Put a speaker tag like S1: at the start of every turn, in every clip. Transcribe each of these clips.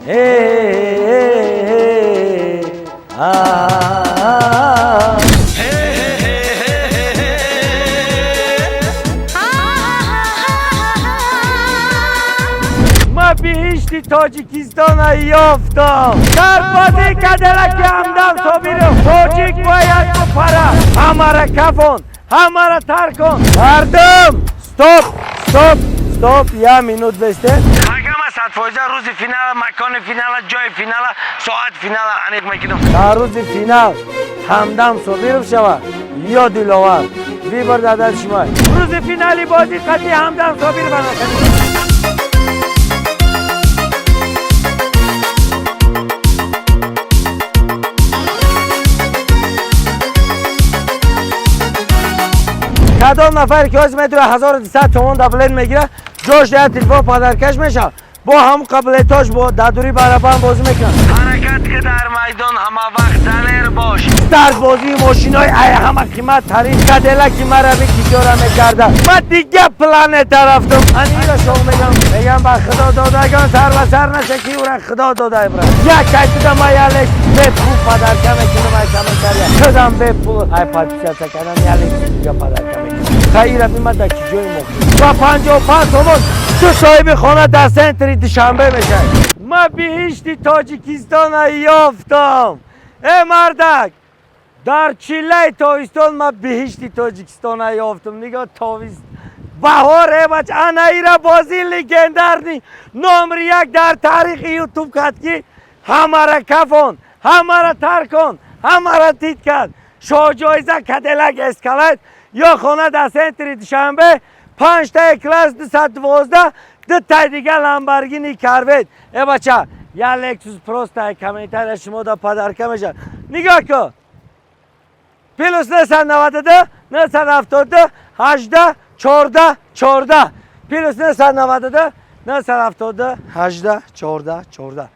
S1: Э, а. Ма биҳишти Тоҷикистона ёфтам. Дар бозии Кадиллаки Ҳамдам Собиров тоҷик бояд бупара. Ҳамара кафон, ҳамара тар кун. Мардум, стоп, стоп, стоп, я минут бесте. Ҳагама 100% рӯзи финала, макони финала, ҷои финала, соат финала аниқ мекунам. Дар рӯзи финал Ҳамдам Собиров шавад ё Диловар. Выбор дар дасти шумо. Рӯзи финали бозӣ қатъи Ҳамдам Собиров анақад. Кадом нафаре ки ҳозир метавонад 1200 сомон дар билет мегирад, ҷош дар телефон подаркаш мешавад. Бо ҳамун қабилетош бо дадури барабан бозӣ мекунад. Ҳаракат ки дар майдон, ҳама вақт далер бош. Дар бозии мошинои ай ҳама қиматтарин Кадиллаки марави киҷора мекарда. Ма дига планета рафтам. Анира шоқ мегам, мегам ба худо додагон сар ба сар наша, ки ура худо дода ибра. Як кайтида ма ялек бепул подарка мекунам, ай комментария. Худам бепул ай подписаться кардан ялек дига подарка мекунам. Хайра бима дар ки ҷои мо. Ба 55 сомон ту соҳиби хона дар центри Душанбе мешавӣ. Ма биҳишти Тоҷикистона ёфтам. Э мардак, дар чиллаи тобистон ма биҳишти Тоҷикистона ёфтам. Нигоҳ, тобист, баҳор. Э бач, ана ира бозии легендарный номери як дар таърихи Ютуб кард, ки ҳамара кафон, ҳамара тар кун, ҳамара тит кард. Шоҳҷоиза Кадиллак Эскалейд ё хона дар центри Душанбе, панҷтаи класс 212, дутай дига Ламборгини Корвет. Э бача, я Лексус просто ай комментария шумо да подарка мешавад. Нигоҳ кун: +992 972 18 14 14, +992 972 18 14 14.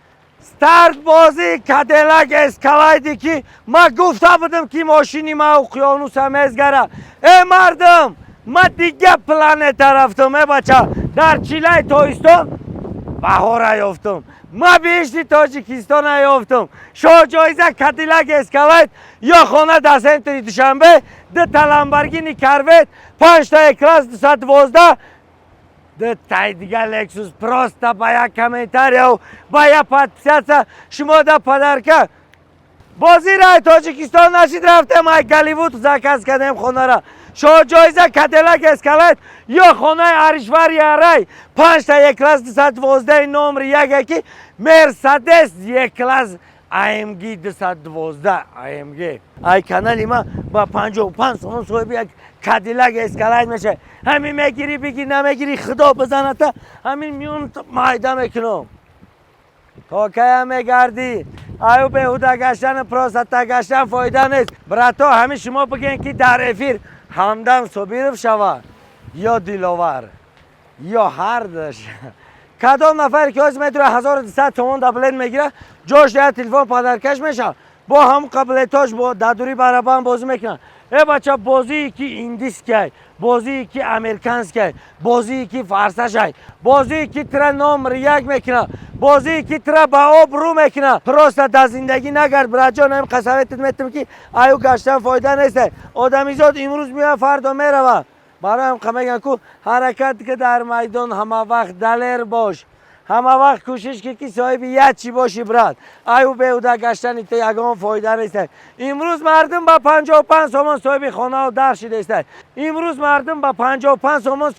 S1: Старт бозии Кадиллак Эскалайде, ки ма гуфта будам, ки мошини ма уқёнуса мезгара. Э мардум, ма дига планета рафтам. Э бача, дар чилаи тобистон баҳора ёфтам. Ма биҳишти Тоҷикистона ёфтам. Шоҳҷоиза Кадиллак Эскалайд ё хона дар центри Душанбе, дута Ламборгини Корвет, панҷтаи класс 212, дутай дига Лексус. Просто ба як комментарияу ба як подписаться шумо да подарка. Бозираи Тоҷикистон нашид, рафтем ай Голливуд заказ кардем хонара. Шоҳҷоиза Кадиллак Эскалайд ё хонаи Айшвария Рай, панҷта Е класс 212, номери яке ки Мерседес Е класс AMG 212 AMG. Ай канали ма ба 55 сомон соҳиби як Кадиллак Эскалайд мешавад. Ҳамин мегирӣ, бигир, намегирӣ, худо бизаната, ҳамин миён майда мекунам. То кая мегардӣ? Аю беҳуда гаштану просто гаштан фоида нест, брато. Ҳамин шумо бигӯен, ки дар эфир Ҳамдам Собиров шавад ё Диловар ё ҳардаш. Кадом нафаре ки ҳозир метавонад 1200 сомон дар билет мегирад, ҷош дар телефон подаркаш мешавад. Бо ҳамун қабилетош бо дадури барабан бозӣ мекунанд. Э бача, бозие ки индийскай, бозие ки американскай, бозие ки фарсашай, бозие ки тира номер як мекунад, бозие ки тира ба об рӯ мекунад. Просто дар зиндагӣ нагард, братҷон. Ҳам қасаветат метам, ки аю гаштан фоида нест. Одамизод имрӯз меояд, фардо меравад. Барои ҳам мегӯянд ку: ҳаракат ки дар майдон, ҳама вақт далер бош, ҳама вақт кӯшиш ки ки соҳиби як чӣ бошӣ, брат. Аю беҳуда гаштани ту ягон фоида нест. Имрӯз мардум ба 55 сомон соҳиби хонаву дар шидаист. Имрӯз мардум ба 55 сомон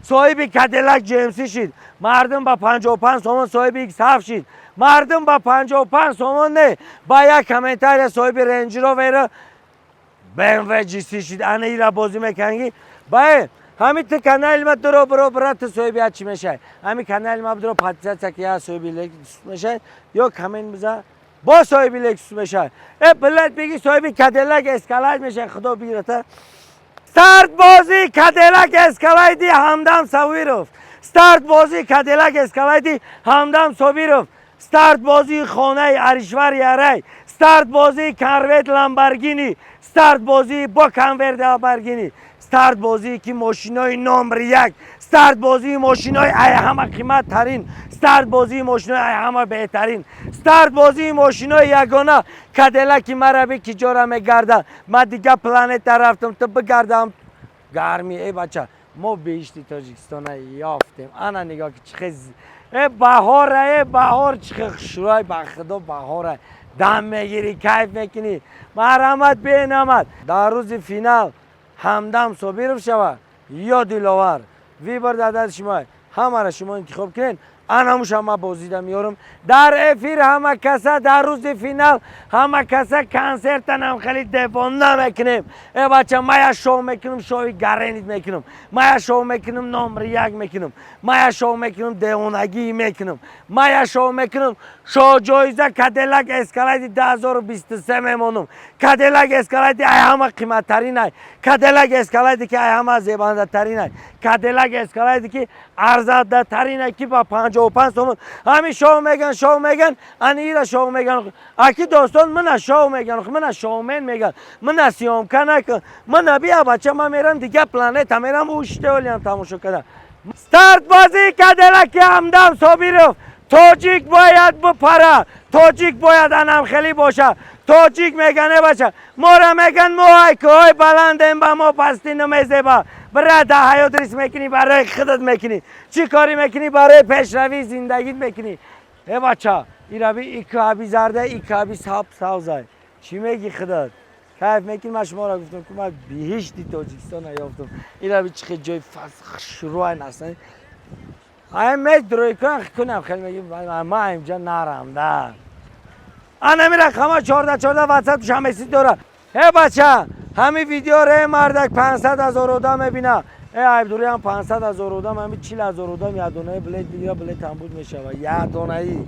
S1: соҳиби Кадиллак GMC шид. Мардум ба 55 сомон соҳиби X7 шид. Мардум ба 55 сомон не, ба як комментария соҳиби Рейндж Ровер, BMW GC шид. Ана ира бозӣ мекунанд, ки бае ҳамин ту канали ма дуро биро, брат, ту соҳиби як чӣ мешавӣ. Ҳамин канали ма дуро подписаться ки, як соҳиби Лексус мешавӣ ё коммент бизан, бо соҳиби Лексус мешавӣ. Э билет биги, соҳиби Кадиллак Эскалайд мешавӣ. Худо бигирата. Старт бозии Кадиллак Эскалайди Ҳамдам Собиров, старт бозии Кадиллак Эскалайди Ҳамдам Собиров, старт бозии хонаи Айшвария Рай, старт бозии Корвет, Ламборгини, старт бозии бо конверт Ламборгини, старт бозие ки мошинои номер як, старт бозии мошинои ай ҳама қиматтарин. Старт бозии мошинои ҳама беҳтарин, старт бозии мошинои ягона. Каделаки мараби ки ҷора мегардам. Ман дига планета рафтам, ту бигардам гармӣ. Эй бача, мо беҳишти Тоҷикистона ёфтем. Ана нигоҳ, ки чӣ хел э баҳора, э баҳор, чӣ хел хушрӯй. Ба худо, баҳора, дам мегирӣ, кайф мекунӣ. Марҳамат, бенамад. Дар рӯзи финал Ҳамдам Собиров шава ё Диловар, выбор дар дасти шумо. Ҳамаро шумо интихоб кунед. Анамуша ма бозида меёрам дар эфир ҳама каса. Дар рӯзи финал ҳама каса консертанам хеле девона мекунем. Э бача, мая шоу мекунам, шоуи гаренит мекунам, мая шоу мекунам, номри як мекунам, мая шоу мекунам, девонагӣ мекунам, мая шоу мекунам. Шоу ҷоиза Каделак Эскалейди 2023 мемонам. Каделак Эскалейди ай ҳама қиматтаринай, Каделак Эскалейди ки ай ҳама зебандатаринай, Каделак Эскалейди ки арзандатаринай, ки ба 55 сомон. Ҳами шоу меган, шоу меган, ани ира шоу меган. Аки достон, мана шоу меган, мана шоумен меган, мана съёмка накун, мана бия, бача. Ман мерам дига планета, мерам уштеолиам тамошо кардан. Старт бозии Каделаки Ҳамдам Собиров. Тоҷик бояд бипара, тоҷик бояд анам хеле боша. Тоҷик меган, э бача, мора меган, мо ай кӯҳои баландем, ба мо пастӣ намезеба. Бира, дар ҳаёт риск мекунӣ, барои худат мекунӣ. Чӣ корӣ мекунӣ, барои пешравии зиндагит мекунӣ. Э бача, ираби икаби зарда, икаби саб савзай. Чӣ мегӣ худат? Кайф мекунӣ? Ман шуморо гуфтам, ки ман биҳишти Тоҷикистона ёфтам. Ираби чӣ хел ҷои хушрӯай аслан. Ай медрӯй кунам, хел меги, ман инҷа нарам да. Анами рақама 14 14 ватсап шамеси дора. Э бача, ҳами видеоро, э мардак, 500 000 одам мебина. Э айбдуриам 500 000 одам, ҳами 40 000 одам якдонаи билет бигира, билет ҳамбуд мешава. Якдонаи,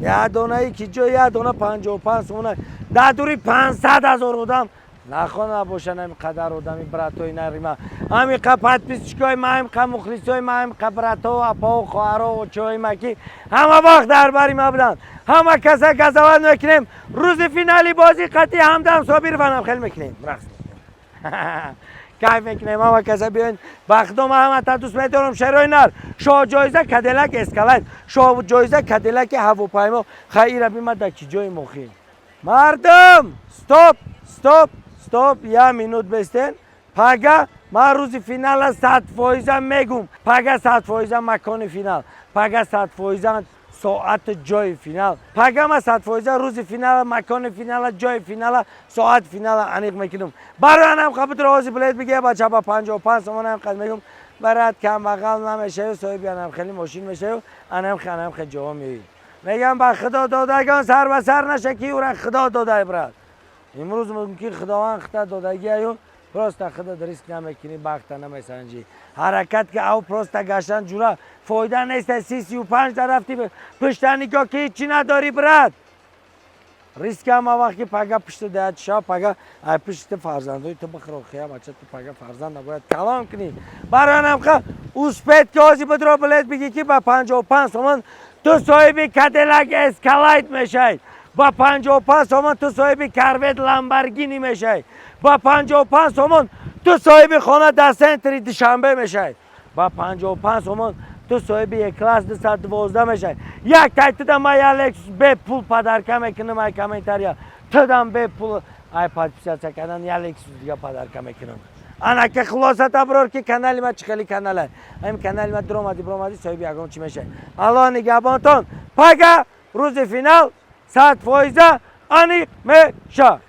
S1: якдонаи ки ҷои якдона 55 сомона дар дури 500 000 одам нахона бошанд. Ҳами қадар одами братои нарима, ҳамиқа подписчикои ма, ҳамиқа мухлисои ма, ҳамиқа братову апаву хоҳаро, очои ма, ки ҳама вақт дар бари ма буданд. Ҳама каса газават мекунем. Рӯзи финали бозӣ қатъи Ҳамдам Собированам хел мекунем, рақс, кайф мекунем. Ҳама каса биёед. Ба худо, ман ҳамата дӯст медорам. Шерои нар, шоҳ ҷоиза Каделак Эскалайд, шоҳ ҷоиза Каделаки ҳавопаймо. Хайра бима, дар ки ҷои мохӣ. Мардум, стоп, стоп, стоп, як минут бестен. Пага ман рӯзи финала 100% мегум. Пага 100% макони финал, пага 100% соату ҷои финал. Пага ма 100% рӯзи финала, макони финала, ҷои финала, соати финала аниқ мекунам. Барои анам қабудро ҳози билет бигир, бача, ба 55 сомон. Ам қад мегум, барат камбағал намешавӣ, соҳиби анам хеле мошин мешавӣ, анам хеле ҷоҳо меоӣ. Мегам, ба худо додагон сар ба сар наша, ки ӯра худо додай, брат. Имрӯз мумкин худованд хита додагиаю, просто худат риск намекунӣ, бахта намесанҷӣ, ҳаракат ки ав просто гаштан ҷура фоида нест. 30-35 да рафти, пушта нигоҳ, ки ҳичи надорӣ, брат. Риск ҳама вақт ки пага пушти даят шава, пага ай пушти фарзандои ту бихӯрохия. Бача, ту пага фарзанд набояд калон кунӣ. Барои анамқа успеть ки ҳози будро билет бигӣ, ки ба 55 сомон ту соҳиби Каделак Эскалайт мешавӣ, ба 55 сомон ту соҳиби Корвет, Ламборгини мешавӣ, ба 55 сомон ту соҳиби хона дар центри Душанбе мешавӣ, ба 55 сомон ту соҳиби Е-класс 212 мешавӣ. Як тай туда ма я Лексус бепул подарка мекунам. Ай комментария тудам бепул, ай подписаться кардан, я Лексус дига подарка мекунам. Анака хулоса таброр, ки канали ма чӣ хели канала. Ҳамин канали ма дуромадӣ, биромадӣ, соҳиби ягон чӣ мешавӣ. Аллоҳ нигаҳбонтон. Пага рӯзи финал 100% аниқ меша.